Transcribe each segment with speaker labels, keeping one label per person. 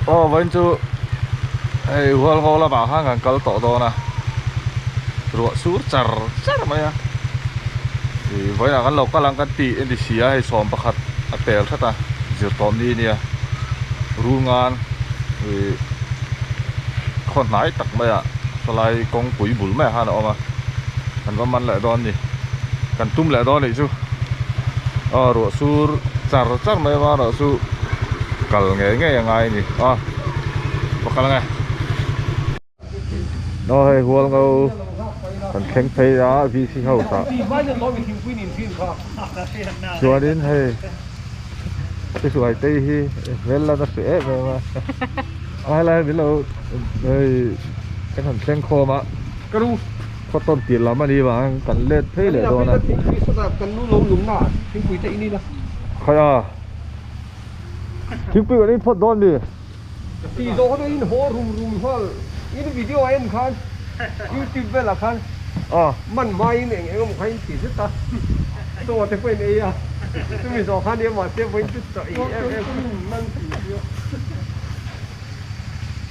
Speaker 1: Aw vawiin chu hei hualngo lamah khan kan kal tawh dawn a ruah sur char char mai a ih vawiinah kan lo kal ang kan tih a ni si a hei sawm pakhat a pel hret a zir tawp ni ania rul ngan ih khaw hnai tak maiah sawlai kawngpui bul maiah khan a awm a kan va man leh dawn a ni kan tum leh dawn a nih chu aw ruah sur char char mai a erawh chu kal ngei ngei a ngai a ni aw va kal ange aw hei hual ngo kan thleng phei a V C house ah chuanin hei hruai te hi hmel la na hreh em em a a helai min lo hei kan han thleng khawm a khaw tawn tir lam a nih vang kan let phei leh dawn a khawi a thingpui kan in phawt dawn mi.
Speaker 2: Tih zawh kha in haw rum rum nghal in video a en khan youtube velah khan man hmain eng eng emaw kha in ti zet a chaw te pawh in ei a chumi zawh khan nia mahse vawiin chu chaw ei em em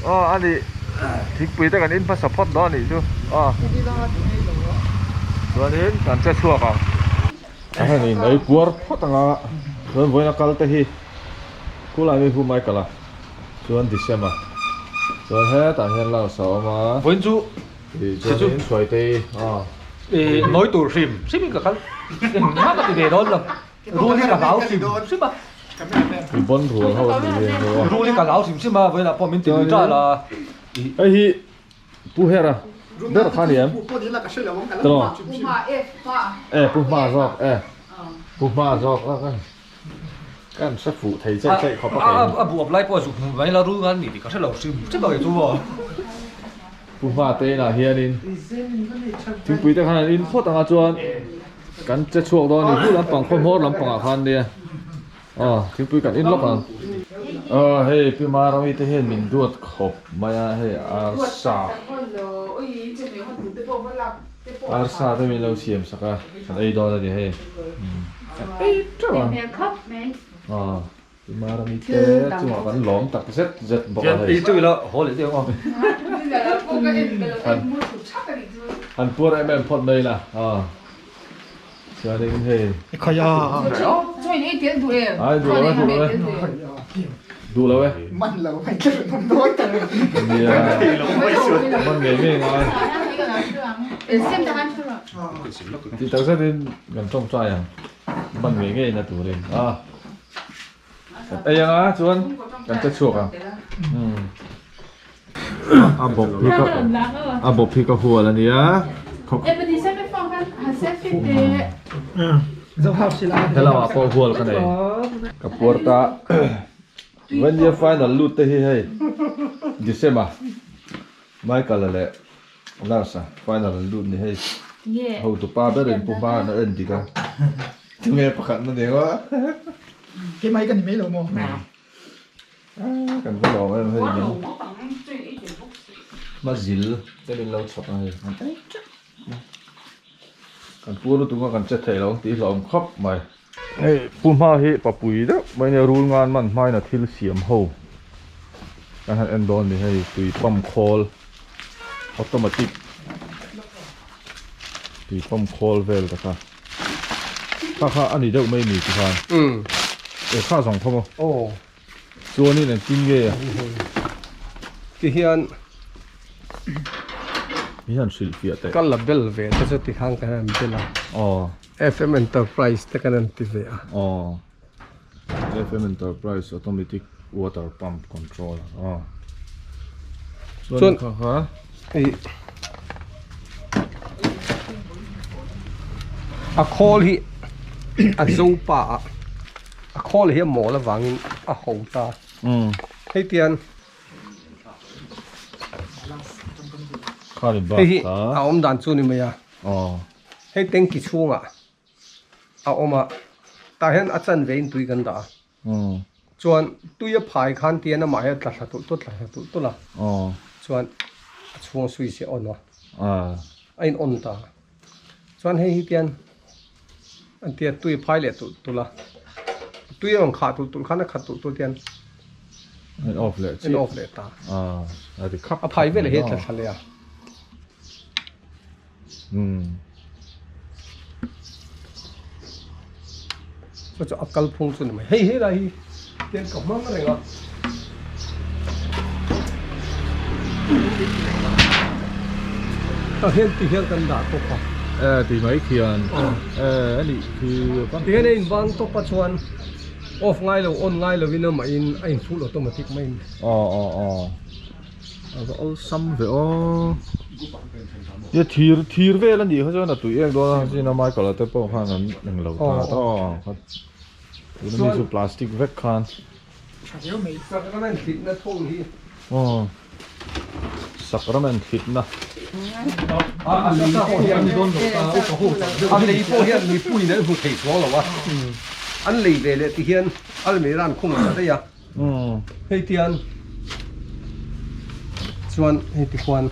Speaker 1: Aw a nih thingpui te kan in hmasa phawt dawn a nih chu aw chuanin kan che chhuak ang a heng in ei puar phawt anga chuan vawiin a kal te hi Khulai mi hu Michael a chuan December chuan hetah hian Laos a awm a
Speaker 3: Vawiin chu
Speaker 1: chuanin Hruaitei aw
Speaker 3: Nawi tur hrim hrim in ka kal engmah ka ti ve dawn lo rul hi ka hlau hrim hrim a
Speaker 1: I bon rual ho an ni hi a
Speaker 3: rul hi ka hlau hrim hrim a vawiinah pawh min ti lui ta la
Speaker 1: hei hi Pu Hera ber kha ni em tawh e Pu Hma zawk e Pu Hma zawk a kan Kan hre fuh thei cheih cheih khawp a kei.
Speaker 3: A buap lai pawh a zuk hmuh mai la rul ngan ni tih ka hre lo hrim hrim a kei chu maw.
Speaker 1: Pu Hma te inah hianin thingpui te khan an in phawt anga chuan kan che chhuak dawn a ni hu lampang khaw hmawr lampangah khan nia aw thingpui kan in lawk ang. Aw hei Pi Marami te hian min duat khawp mai a hei arsa arsa te min lo siam sak a kan ei dawn a ni hei kan ei teuh ang aw Pi Marami te chungah kan lawm tak zet zet bawk a hei han puar em em phawt mai la aw chuanin hei ai duh lo e duh lo e duh lo e nia man ngei ngei ngai tih tak zetin kan tawngtai ang man ngei ngei na turin a kan ei anga chuan kan che chhuak ang a bawp hi ka a bawp hi ka hual ania helamah pawh hual ka nei ka puar ta Vania final lut te hi hei December Michael-a leh Lars-a final an lut ni hei hotu pa berin pu hma an en dik a tunge pakhat na ni ngawt kan va lawm em hei min hmazil te min lo chhawp a hei kan pu lutuk a kan che thei lo tih hlauhawm khawp mai. Hei pu hma hi papui deuh mai nia rul ngan man hmain a thil siam ho kan han en dawn a ni hei tui pump khawl automatic tui pump khawl vel te kha kha kha a ni deuh mai ni tikhan e kha zawng khaw maw chuanin engtin nge
Speaker 2: tihian
Speaker 1: mi hian hrilhfiah teh
Speaker 2: ka la bel ve te chu tikhan kan han bel a
Speaker 1: aw.
Speaker 2: FM Enterprise te kan han ti ve a.
Speaker 1: Aw FM Enterprise automatic water pump control aw. Chuan kha kha
Speaker 2: i a khawl hi a zo pa a a khawl hi a mawl avangin a ho ta. Hei tian hei hi a awm dan chu ni mai a.
Speaker 1: Aw.
Speaker 2: Hei tanki chhungah a awm a, tah hian a chanve in tui kan dah a, chuan tui a phai khan tian amah hi a tla thla tulh tulh tla thla tulh tulh a, chuan a chhung a switch hi a on a, a in on ta, chuan hei hi tian an tia tui a phai leh tulh tulh a, tui a rawn khah tulh tulh khan a khat tulh tulh tian.
Speaker 1: In off leh
Speaker 2: chiah. In off leh ta.
Speaker 1: Ah, a ri khap.
Speaker 2: A phai vel hi thla thla leh a.
Speaker 1: Um.
Speaker 2: Chu chu a kal phung chu ni mai. Hei hei lai hi tian ka hmang reng a. Tah hian ti hian kan dah tawp a.
Speaker 1: Eh ti mai khian. Eh ani khi.
Speaker 2: Ti hian a inbang tawp a chuan. Off ngai lo on ngai lovin amah in a in full automatic mai in.
Speaker 1: Aw aw aw a va awlsam ve aw. Nia thir thir vel a nih kha chuan a tui em dawn a chin a Michael a te pawh khan an eng lo ta ta aw tuna mi chu plastic vek khan.
Speaker 2: Tha viau mai. Sacrament hlitna thung hi.
Speaker 1: Aw sacrament hlitna.
Speaker 2: A lei pawh hian a lei pawh hian mipuiin an hmu thei chuang lo a, an lei ve leh ti hian almirah an khung ta daih a, hei tian chuan hei ti khuan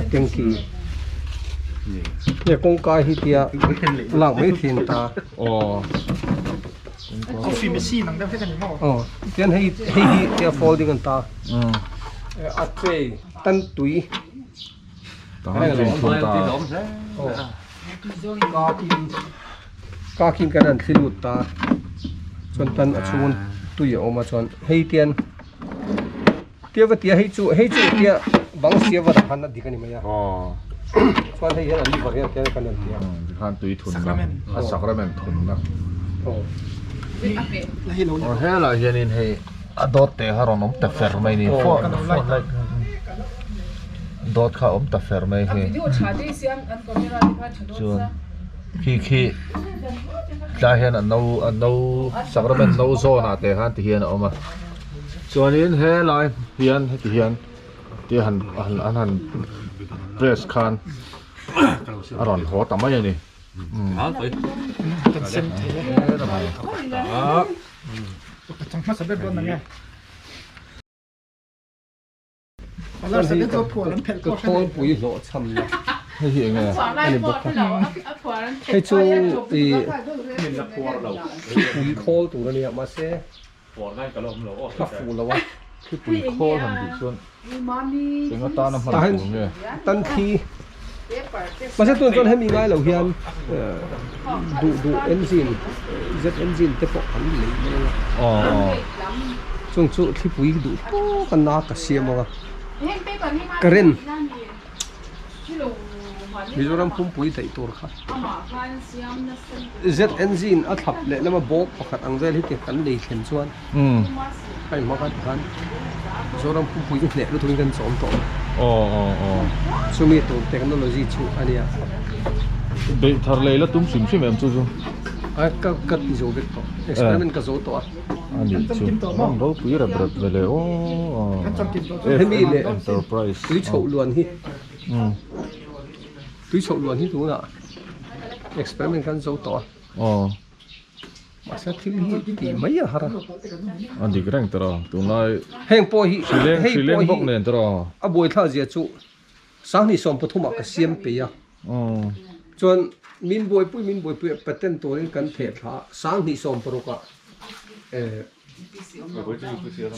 Speaker 2: a tanky nge kawngka hi tia lak mai thin ta.
Speaker 1: Aw.
Speaker 4: Coffee machine ang deuh hlek a ni maw?
Speaker 2: Aw, tian hei hei hi tia folding an ta. A tray tan tui.
Speaker 1: Tahan tui thun ta.
Speaker 2: Kakin kakin kan an thli lut ta. Chuan tan a chhung tui a awm a chuan hei tian tia va tia hei chu hei chu tia bang sia va dah khan a dik a ni mai a. Chuan hei hian a liver hian tian kan an tia.
Speaker 1: Tikhan tui thun na a sacrament thun na. Aw helai hianin hei a dawt teh kha rawn awm ta fer mai ni phone phone light dawt kha awm ta fer mai hi chuan khi khi tlai hian a no a no sacrament no zawn ah te khan ti hian a awm a chuanin helai hian heti hian Tia han han an han press khan a rawn haw ta mai a ni.
Speaker 4: Kan sem thei e. Ka chang hmasa ber dawn ang e.
Speaker 2: Ka khawlpui hlawh chham na.
Speaker 1: Hei hi enge?
Speaker 2: A ni bawk a. Hei chu i thipui khawl tur a nia mahse a fuh lo a.
Speaker 1: Thipui khawl han tih chuan eng atana hman tur nge?
Speaker 2: Tan thi mahse tun chuan hemi ngai lo hian duh duh engine Z engine te pawh an lei mai ang a. Chung chu thlipui duh tawk a na ka siam ang a. Current. Mizoram pumpui daih tur kha Z engine a thlap leh lama bawk pakhat ang vel hi ti kan lei thlen chuan hei hma khan tikhan Mizoram pumpui chu hneh lutuk in kan chawm tawh a chumi tur technology chu a nia.
Speaker 1: Beih thar lei la tum hrim hrim em chu chu?
Speaker 2: A ka ka ti zo vek tawh experiment ka zo tawh a.
Speaker 1: A nih chu an ropui rep rep ve le aw
Speaker 2: Hemi leh
Speaker 1: Enterprise
Speaker 2: tui chhoh luan hi tui chhoh luan hi tunah experiment kan zo tawh a mahse thil hi tih mai a har a
Speaker 1: a dik reng tawh a tunlai
Speaker 2: heng pawh hi
Speaker 1: hrileng hrileng bawk nen tawh a
Speaker 2: a buaithlak zia chu Sanghnih 13 ah ka siam peih a chuan min buaipui min buaipui a patent turin kan theh thla a Sanghnih 16 ah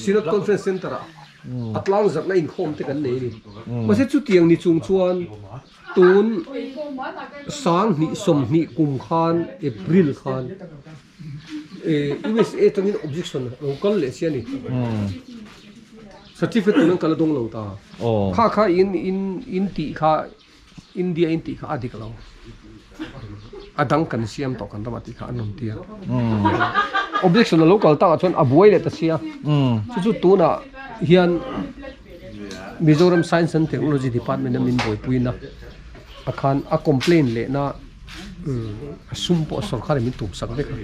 Speaker 2: Synod Conference Centre ah a tlang zarhna inkhawm te kan nei a ni. Mahse chutiang ni chung chuan tun Sanghnih 20 kum khan April khan USA atangin objection a lo kal leh si a ni. Certificate tun an kal a dawng lo ta. Kha kha in in in tih kha India in tih kha a dik lo. A dang kan siam tawh kan ramah tih kha an rawn ti a. Objection a lo kal takah chuan a buai leh ta sia. Chu chu tunah hian Mizoram Science and Technology Department a min buaipuina a khan a complaint lehna a sum pawh sorkar in min tum sak vek a.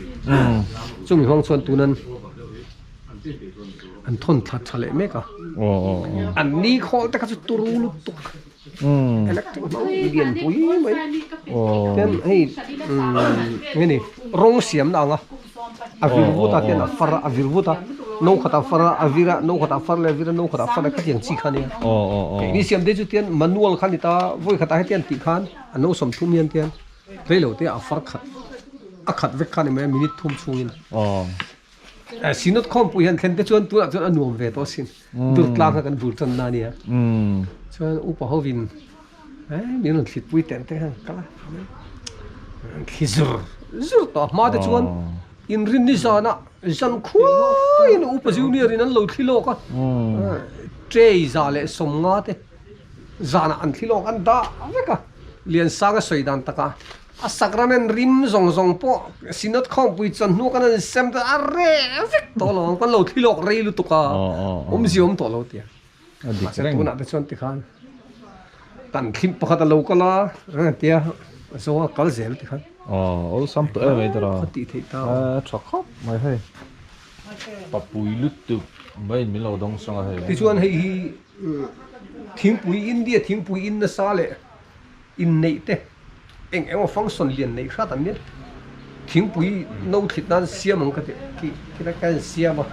Speaker 2: Chumi hmang chuan tunan an thawn thla tha leh mek a. An ni khawl te kha chu turu lutuk electric hmang lian pui mai. Tian hei nge ni rawng siam na ang a a vir vut a tian a far a a vir vut a no khat a far a a vir a no khat a far leh a vir a no khat a far leh khatiang chi kha nia. Keini siam te chu tian manual kha ni ta vawi khatah hetiang tih khan a no 30 hian tian reilo te a far khat a khat vek kha ni mai a minute thum chhungin. Synod khawmpui hian thlen te chuan tunah chuan a nuam ve tawh asin. Durtlang kha kan bul tan na ania. Chuan upa hovin min rawn thlitpui teh te khan kal a. Thli zur zur tawh a hma te chuan inrinni zanah zan khuaiin upa junior in an lo thli lawk a. Tray za leh sawmnga te zanah an thli lawk an dah vek a. Liansanga sawi dan takah A sacrament rim zawng zawng pawh Synod khawmpui chuan hnu kan han sem te a reh vek tawh lo ang, kan lo thli lawk rei lutuk a, awmzia awm tawh lo tia. Mahse tunah te chuan tikhan kan thlim pakhat a lo kal a, tia a zawng a kal zel tikhan.
Speaker 1: Aw, awlsam tawh em mai tawh a.
Speaker 2: Ka tih theih ta.
Speaker 1: A tha khawp mai hei. Papui lutuk maiin min lo dawng sang a hei.
Speaker 2: Tichuan hei hi thingpui India thingpui in nasa leh inneih te eng eng aw function lian neih hrat an nia thingpui no thlit nan siam ang ka ti khi khilai ka en siam a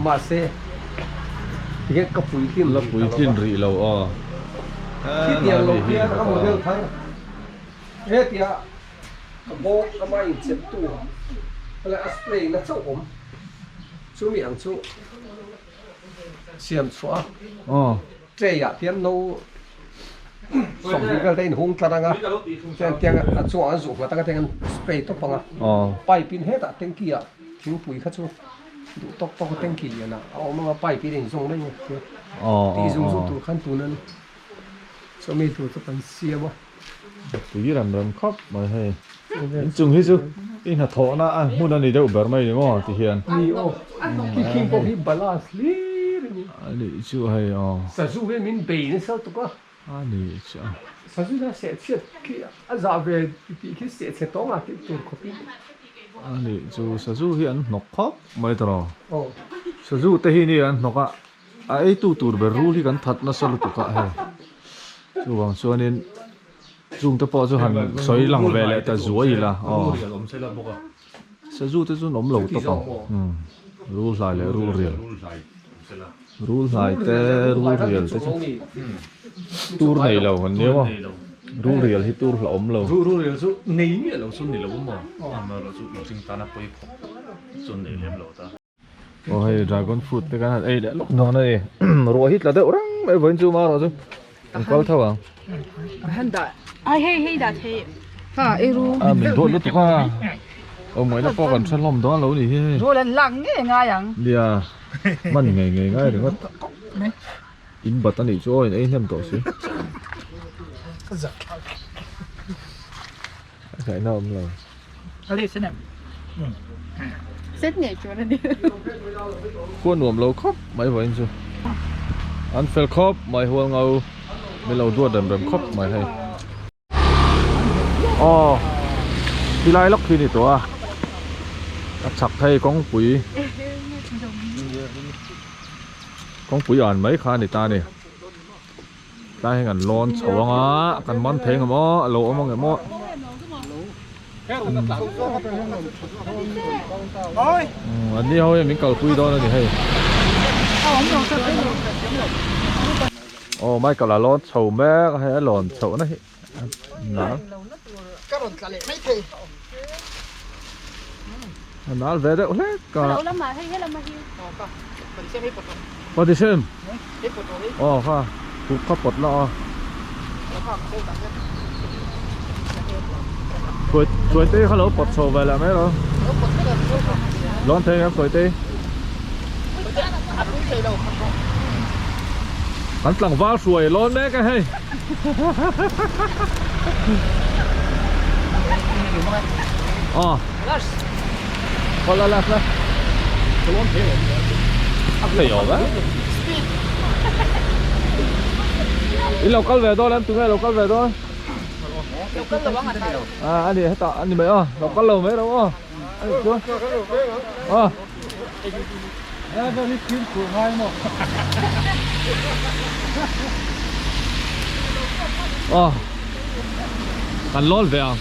Speaker 2: mahse tinge ka puitlin
Speaker 1: la puitlin rih lo aw
Speaker 2: khitiang lo hian a model thar hetia ka bawk ka mai inchep tu helai a spray na chauh awm chumi ang chu siam chhuah a. Tray ah hian no sawmhnih vel te a inhung tlar ang a, chuan tiang a chungah an zuh nghat ang a tiang an spray tawp ang a, pipe in hetah tanky ah thingpui kha chu duh tawk tawk a tanky lian ah a awm ang a pipe in a inzawng mai ang a tih zung zung tur khan tun a ni chumi tur chu kan siam a.
Speaker 1: Tui rem rem khawp mai hei inchung hi chu i hnathawhna a hmun a ni deuh ber mai ni maw ti hian.
Speaker 2: Ni aw khi khing pawh hi balance hlir a ni.
Speaker 1: A nih chu hei aw.
Speaker 2: Sazu hi min bei nasa tuk a.
Speaker 1: A nih chu.
Speaker 2: Sazu hian seh chhiat khi a zah ve tih khi seh chhe tawng a tih tur khawp in.
Speaker 1: A nih chu sazu hi an hnawk khawp mai tawh.
Speaker 2: Aw.
Speaker 1: Sazu te hi ni an hnawk a. A eitu tur ber rul hi kan that nasa lutuk a hei chuvang chuanin chungte pawh chu han sawi lang ve leh ta zuai ila aw sazu te chu an awm lo tawp ang umm rul hlai leh rul rial rul hlai te rul rial te chu tur nei lo an nia maw rul rial hi tur hlauhawm lo.
Speaker 3: Rul rial chu nei miah lo chu ni lo maw amaherawhchu mihring tana pawimawh chu an nei lem lo ta.
Speaker 1: Aw hei dragon fruit te kan han ei leh lawk dawn a ni ruah hi tla deuh reng mai vawiin chu marawh chu an kal tho ang
Speaker 5: Ai hei hei dah thei ha ei ru
Speaker 1: a min duat lutuk a aw ngaihna pawh kan hre hlawm dawn lo ni hi hei
Speaker 4: Rul an lak ngei ngai ang
Speaker 1: nia man ngei ngei ngai ringawt in bat a nih chu aw in ei hnem tawh si Ngaihna awm lo.
Speaker 5: Set ngei tur a ni.
Speaker 1: Khua nuam lo khawp mai vawiin chu. An fel khawp mai hual ngau min lo duat rem rem khawp mai hei. Aw tilai lawk khi ni tawh a. A chhak thei kawngpui. Kawngpui an mai kha a ni ta a ni. Tlai hian kan lawn chho ang a, kan man thei ang emaw a lo awm ang emaw. An ni ho hian min kalpui dawn a ni hei. Aw Michael a lawn chho mek a hei a lawn chhoh na hi a nal. A nal ve deuh hlek a. Patisem. Aw kha kuk kha pawt la aw. Chuai chuai te kha lo pawt chho ve leh mai lo. Lawn thei em chuai te. Kan tlangval hruai lawn mek e hei. Aw. Khaw la la la. A thei awm e. In lo kal ve dawn em tunge lo kal ve dawn? A ani hetah ani mai aw lo kal lo mai ro aw. Ani chuan. Aw. Aw. Kan lawn ve ang.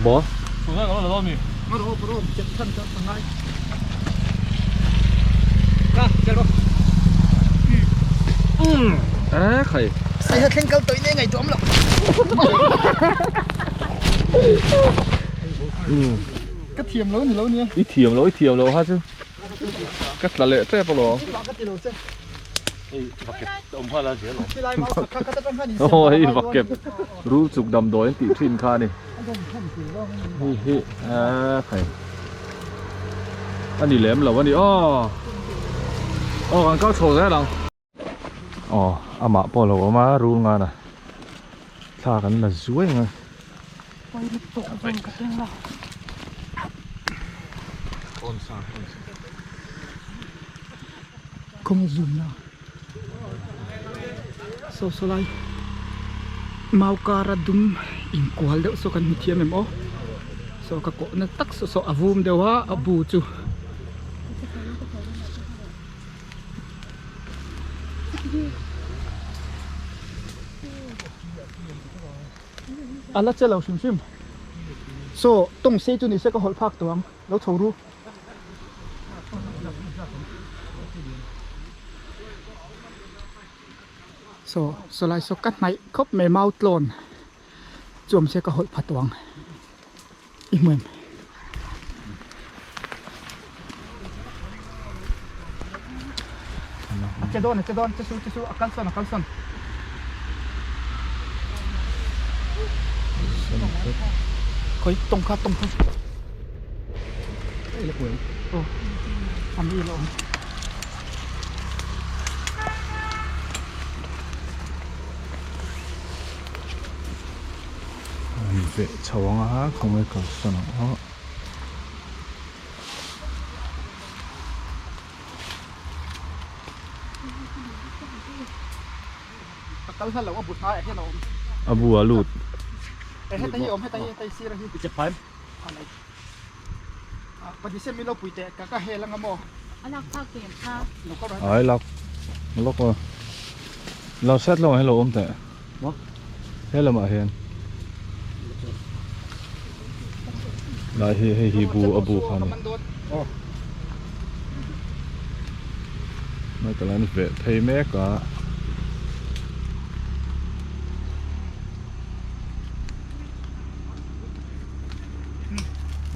Speaker 1: Maw? Ê khai.
Speaker 4: Ka thiam lo ni lo nia.
Speaker 1: I thiam lo, i thiam lo kha chu ka tla leh tep alawm. Aw hei vakep rul chuk damdawi an tih thin kha a ni. Hei hi a khai a ni lem lo a ni aw. Aw kan kal chho zel ang. Aw amah pawh a lo awm a rul ngan a thla kan la zuai ang a.
Speaker 4: Kawng zumna saw saw lai mau kara dum inkual deuh saw kan hmu thiam em aw saw ka kawhna tak saw saw a vum deuh a a bu chu. A la che lo hrim hrim saw tawng sei chu ni se ka hawlh phak tawh ang lo chho ru. Saw saw lai saw ka hnaih khawp mai mau tlawn chu awm se ka hawlh pha tawh ang i hmu em. A che dawn a che dawn che su che su a kal sawn a kal sawn. Khawi tawng kha tawng kha.
Speaker 1: An veh chho ang a khawnge kalsan ang aw. A bu a lut. Ai lak lawk a lo set lo hi lo awm teh he lamah hian lai hi hei hi bu a bu kha a ni michael an veh phei mek a.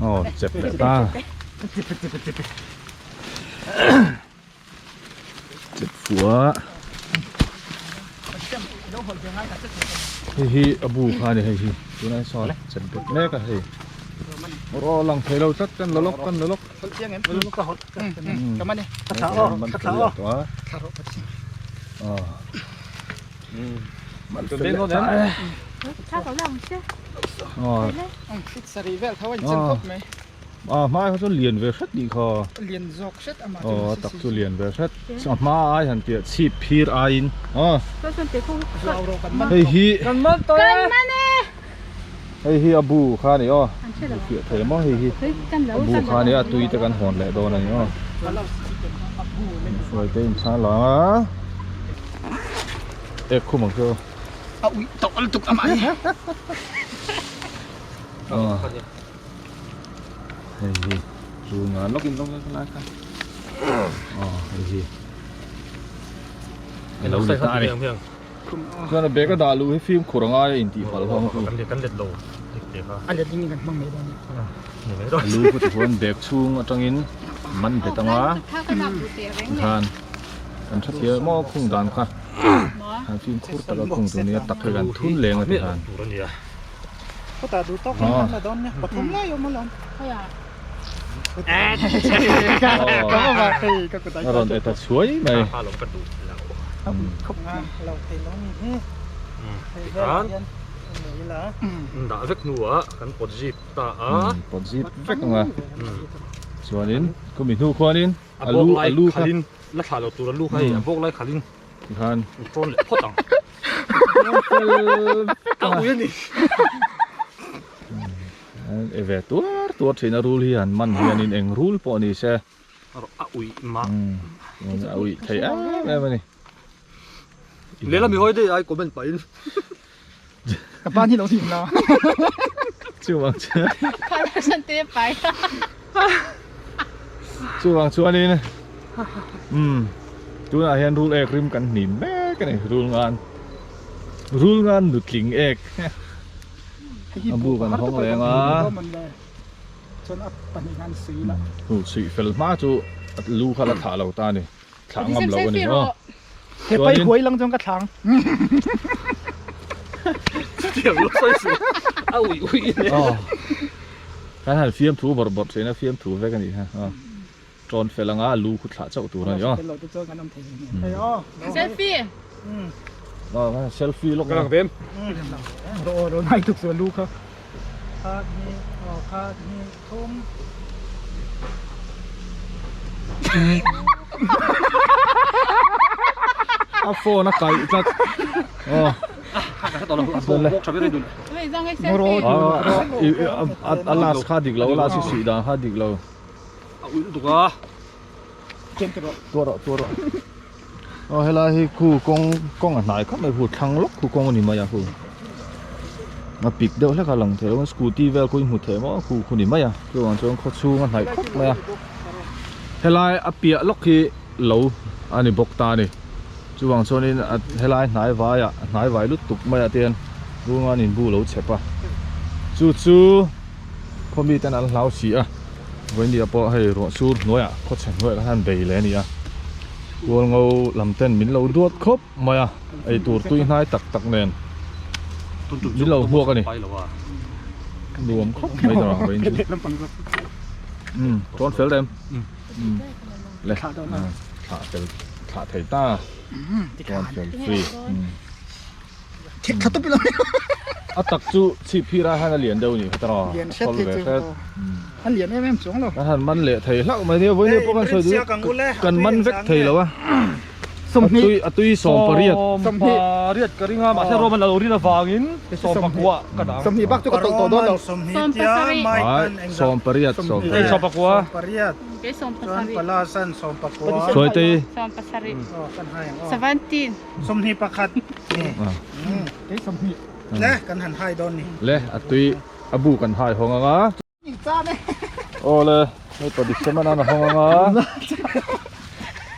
Speaker 1: Aw chep leh ta chep fuh a hei hi a bu kha a ni hei hi tunah sawn chep bet mek a hei aw lang thei lo tlat kan la lawk kan la lawk aw. A hma kha chuan lian ve hret nih kha
Speaker 4: lian zawk hret amah
Speaker 1: aw tak chu lian ve hret a hma ai han tih chhip phir aiin aw hei hi hei hi a bu kha a ni aw fiah thei maw hei hi a bu kha a ni a tui te kan hawn leh dawn a ni aw hruai te in chhang lang a. Ek khum ang chu.
Speaker 4: A uih tawh lutuk amah hi.
Speaker 1: Hei hi chu nga lawk in lawk lai kha. Aw hei hi. Alo ni ta ani. Chuan a bag a dah luh hi fimkhur a ngai a intih palh ho ang chu.
Speaker 3: Kan let lo dik te kha.
Speaker 4: A let ling in kan hmang mai dawn a
Speaker 3: ni. Ni mai dawn.
Speaker 1: Lu khu ti huan bag chhung atangin man bet anga. Tikhan. Kan tha thiam maw khung dan kha han fimkhur tak a khung tur nia tak hi kan thun leng a ti han. A rawn e ta chhuai mai.
Speaker 3: Dah vek hnuah kan pawt zip ta a.
Speaker 1: Pawt zip vek ang a. Chuanin khumi hnu khuanin
Speaker 3: A bawk lai khalin la thlah loh tur a lu kha hei a bawk lai khalin
Speaker 1: tikhan
Speaker 3: rawn leh phawt ang. A ui a ni.
Speaker 1: E ve tuar tuar thin a rul hi han man hianin eng rul pawh ni se.
Speaker 3: A ui mah.
Speaker 1: A ui thei em em a ni.
Speaker 3: Lehlam mi hawi daih ai comment pahin.
Speaker 4: Ka pan hi lo hlim la.
Speaker 1: Chuvang chuan.
Speaker 5: Khan te pai.
Speaker 1: Chuvang chuanin um tunah hian rul ek rim kan hnim mek a ni rul ngan rul ngan nutling ek a bu kan hawng leng a.
Speaker 4: chuan a pahnih khan suih la.
Speaker 1: Suih fel hma chu lu kha la thlah lo ta a ni. Thlah ngam lo a ni maw?
Speaker 4: He pai huai lang chuan ka thlang.
Speaker 3: Chutiang lo sawi suh. A ui ui in e.
Speaker 1: Kan han fiamthu bawrh bawrh theihna fiamthu vek a nih kha. Tawn fel anga lu khu thlah chauh tur a ni aw.
Speaker 5: Selfie.
Speaker 1: Selfie lawk.
Speaker 3: Ka lang vem.
Speaker 4: Ro ro nai tuk chu lu kha. Kha ni aw kha ni thum.
Speaker 1: A phone a kaih tlat. Aw. A last kha dik lo, a last hi suih dan kha dik lo.
Speaker 3: A uih lutuk a.
Speaker 1: Tuar rawh, tuar rawh. Aw helai hi khu kawng kawng a hnai khawp mai khu thlang lawk khu kawng a ni mai a khu. A pik deuh hlek a lang thei lo scooty vel khu i hmu thei maw khu khu ni mai a chuvang chuan khaw chhung a hnaih khawp mai a. Helai a piah lawk hi lo a ni bawk ta a ni. Chuvang chuanin a helai hnai vaiah hnai vai lutuk maiah te hian runga in bu lo chhep a. Chu chu. Khaw miten an hlau si a, vawinia pawh hei ruah sur hnuaiah khawchhe hnuaiah khan han bei leh a ni a, Hualngo lam ten min lo duat khawp mai a, eitur tui hnai tak tak nen min lo hmuak a ni, nuam khawp mai ta vang vawiin chu. Umm tawn fel em? Umm le thlah fel thlah thei ta tawn fel free. A tak chu chhip phir ai hian a lian deuh a nih kha tawh a thawl ve hret.
Speaker 4: A lian em em chuang lo.
Speaker 1: Kan han man leh thei hlauh mai nia vawiin pawh kan sawi duh kan man vek thei lo a. A tui 18.
Speaker 3: 18 ka ring a mahse Roman a lo rin avangin 19 ka dang.
Speaker 4: 20 bak chu ka tawlh tawh dawn lo.
Speaker 5: 18.
Speaker 1: 18 18.
Speaker 5: Kei 17.
Speaker 1: Sawi
Speaker 5: 17. 17.
Speaker 6: 21 ni le kan han hai dawn ni
Speaker 1: le a tui a bu kan hai hawng anga aw le hei pa dik sem anan a hawng anga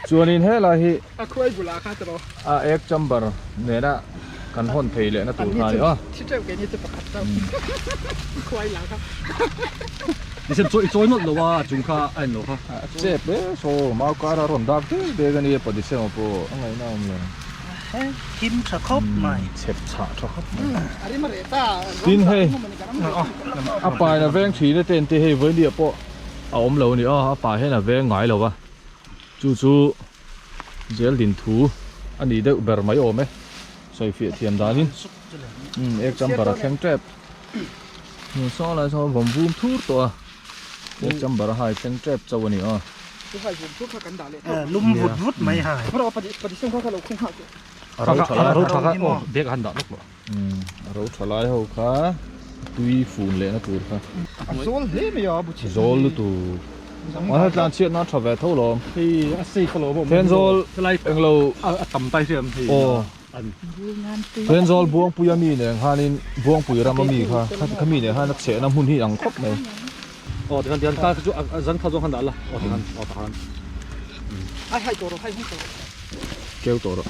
Speaker 1: chuanin helai hi
Speaker 4: a khuai bulah kha tawh
Speaker 1: a egg chamber nena kan hawn thei leh na tur kha a ni aw
Speaker 4: thi teuh ke ni chu pakhat chauh khuai lah kha
Speaker 3: Nisem chawi chawi nawlh lo a chung kha a en lo kha
Speaker 1: a chep e saw mau kar a rawn dak dek dek a nia pa dik sem ah pawh a ngaihna a awm lo.
Speaker 6: Him tha khawp mai.
Speaker 1: Chhep chhah tha khawp mai. Tin hei a pain a veng thin a ten te hei vawinia pawh a awm lo a ni a a pa hian a veng ngai lo va chu chu zel din thu a ni deuh ber mai awm e sawi fiah thiam danin umm ek chamber a thleng tep hmun saw lai sawn vawm vum thur tawh a ek chamber a hai thleng tep chauh a ni a.
Speaker 6: Lum vut vut mai hai.
Speaker 1: A ro tha lai
Speaker 3: a ro tha kha aw bag a han dah lawk lo.
Speaker 1: A ro tha lai ho kha tui fun leh na tur kha.
Speaker 4: A zawl hle mai a bu chhe.
Speaker 1: Zawl lutuk. Mahse tlan chhiat nan tha ve tho lo.
Speaker 3: Hei a safe alawm awm.
Speaker 1: Thenzawl englo
Speaker 3: a tam tai hriam hei.
Speaker 1: Aw. Thenzawl Buangpui a mi nen khanin Buangpui ram a mi kha kha mi nen khan a chhehna hmun hi ang khawp mai.
Speaker 3: Aw tikhan tikhan kha chu a zan kha zawng khan dah la aw tikhan aw takhan.
Speaker 4: Ai hai tawh rawh hai hung tawh rawh.
Speaker 1: Keu tawh rawh.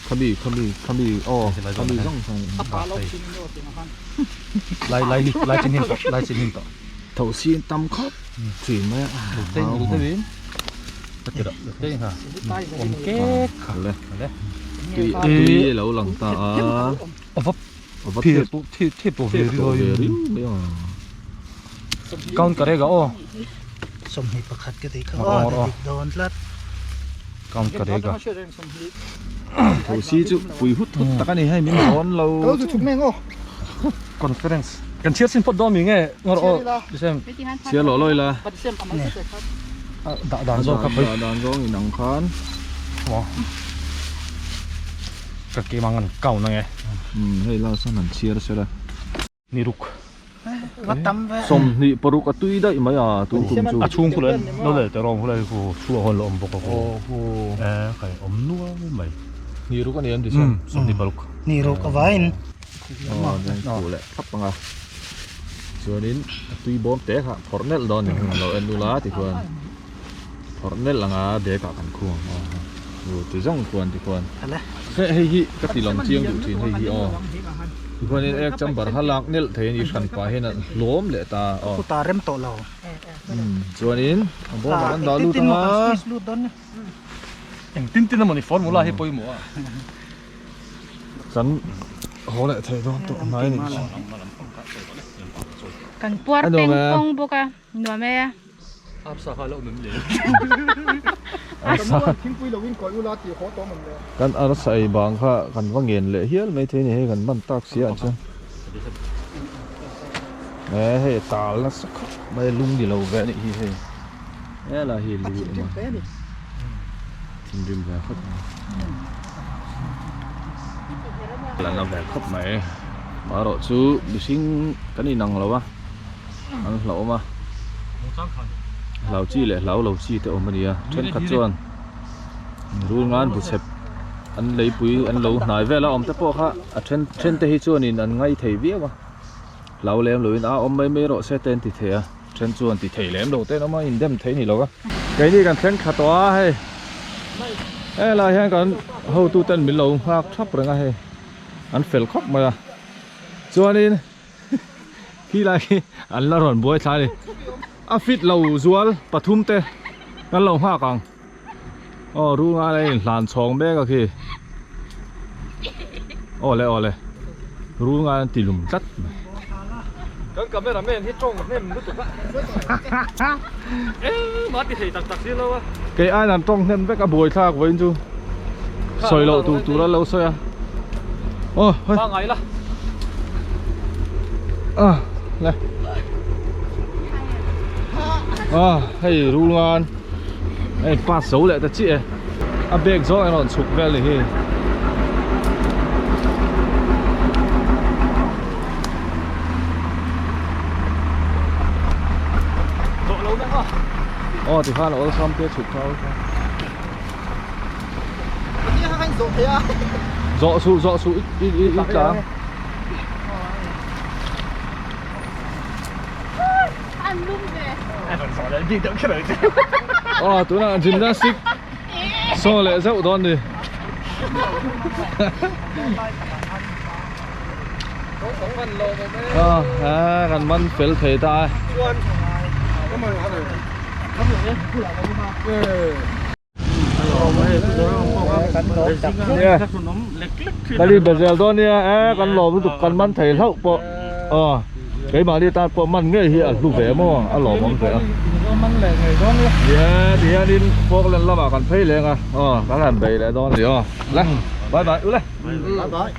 Speaker 1: Khami khami khami aw khami zawng khan.
Speaker 4: A pa lo thin in aw tiang khan.
Speaker 3: Lai lai lai chin hin tawh lai chin hin tawh.
Speaker 1: Tho sin tam khawp thin mai a.
Speaker 3: Te ni te win. Ka ti rawh te ha. Awm kek kha.
Speaker 1: Le. Tui tui lo lang ta a.
Speaker 3: Ava
Speaker 1: Ava
Speaker 3: thir thir thir tawh ve riau
Speaker 1: mai a.
Speaker 3: Count karega aw.
Speaker 6: 21 ka tih kha aw dik dawn tlat.
Speaker 3: Count karega.
Speaker 1: Tho si chu pui hut hut tak a ni hei min rawn lo.
Speaker 4: Kalo chu chhuk meng aw.
Speaker 3: Conference. Kan chhiar sin phawt dawn mi nge ngawr aw Disem.
Speaker 1: Chhiar lawh lawih la.
Speaker 3: Dah dan zawng kha
Speaker 1: dah dan zawng in ang khan.
Speaker 3: Ka ke mang an count ange.
Speaker 1: Hei la san an chhiar sela.
Speaker 3: Ni ruk.
Speaker 6: Va tam ve.
Speaker 1: 26 a tui daih mai a tun kum chu.
Speaker 3: A chhung khu leh lo leh te rawng khu leh khu chhuah hawn lo awm bawk a khu. E kai awm nual mai.
Speaker 1: Ni ruk a ni an ti chuan.
Speaker 3: 26.
Speaker 6: Ni ruk a vain.
Speaker 1: Aw nen khu leh thlap anga. Chuanin a tui bawm te kha phawrh nelh dawn ni hmun lo en ula tikhuan phawrh nelh anga bag ah kan khung ang aw u ti zawng khuan tikhuan hei hi ka ti lang chiang duh thin hei hi aw. Tikhuanin ek chamber kha lak nelh thei a ni hran pah hian a hlawm leh ta a.
Speaker 6: Khutah rem tawh lo.
Speaker 1: Chuanin a bawmah kan dah lut ang a.
Speaker 3: Eng tin tin emawni formula hi pawimawh a.
Speaker 1: Kan haw leh thei dawn tawh hnai a nih chu.
Speaker 5: Kan puar peng pawng bawk a nuam e.
Speaker 1: Kan arsa ei bang kha kan va ngen leh hial mai thei a ni hei kan man tak si ah chuan e hei tal nasa khawp mai lung ni lo ve a nih hi hei helai hi lu a awm a thinrim ve khawp mai la na ve khawp mai marawh chu mihring kan inang lo a. an hlauhawm a hlau chi leh hlau lo chi te awm a ni a thenkhat chuan rul ngan bu chhep an leipui an lo hnai vel a awm te pawh kha a then then te hi chuanin an ngai thei viau a hlau lem loin a awm mai mai rawh se te an ti thei a then chuan ti thei lem lo te an awm a indem thei a ni lo a keini kan thleng thla tawh a hei helai hian kan hotu ten min lo nghak thap reng a hei an fel khawp mai a chuanin. Khi lai khi an la rawn buai thla a ni. A fit lo zual pathum te kan lo nghak ang. Aw rul ngai a inhlan chhawng mek a khi. Aw le aw le rul ngai an ti lum tlat mai.
Speaker 3: Kan camera man hi tawng hnem lutuk a. Engmah ti thei tak tak si lo a.
Speaker 1: Kei aiin an tawng hnem vek a buai thlak vawiin chu sawi loh tur tur a lo sawi a. Aw hei.
Speaker 3: Pangai la.
Speaker 1: Ah le. Ah hei rul ngan. Hei pass zo leh ta chiah e. A bag zawng erawh an chhuk vel ni hi. Aw tikhan a awlsam te chhuk tha awlsam. Zawh suh zawh suh i i i tlang. Aw tunah gymnastic saw leh zeuh dawn ni. A kan man fel thei ta a. Kali bezel dawn nia e kan lawm lutuk kan man thei hlauh pawh aw keimahni tan pawh man ngei hi a hlu ve maw a lawmawm ve a nia tihianin Falkland lamah kan phei leng a aw kan han bei leh dawn a ni aw le bye bye ule
Speaker 6: Bye bye.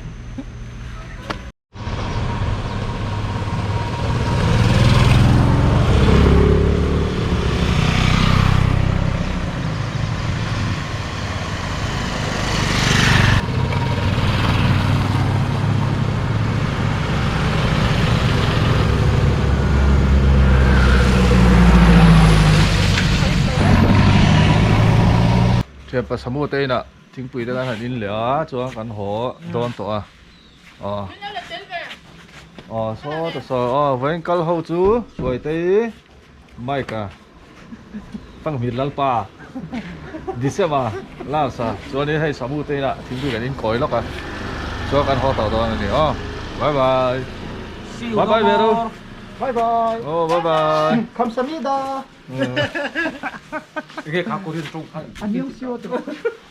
Speaker 1: Thianpa Samu te inah thingpui te kan han in leh a chuan kan haw dawn tawh a aw aw saw ta saw aw vawiin kal ho chu Hruaitei Mike a Fanghmir Lalpa December last a chuanin hei Samu te inah thingpui kan in kawi lawk a chuan kan haw tawh dawn a ni aw bye bye bye bye Veru
Speaker 6: bye bye
Speaker 1: aw bye bye
Speaker 6: Kamsamida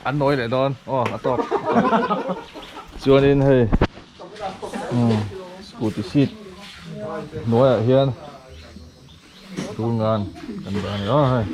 Speaker 1: An nawi leh dawn aw a tawk chuanin hei scooty seat hnuaiah hian rul ngan kan dah a ni aw hei.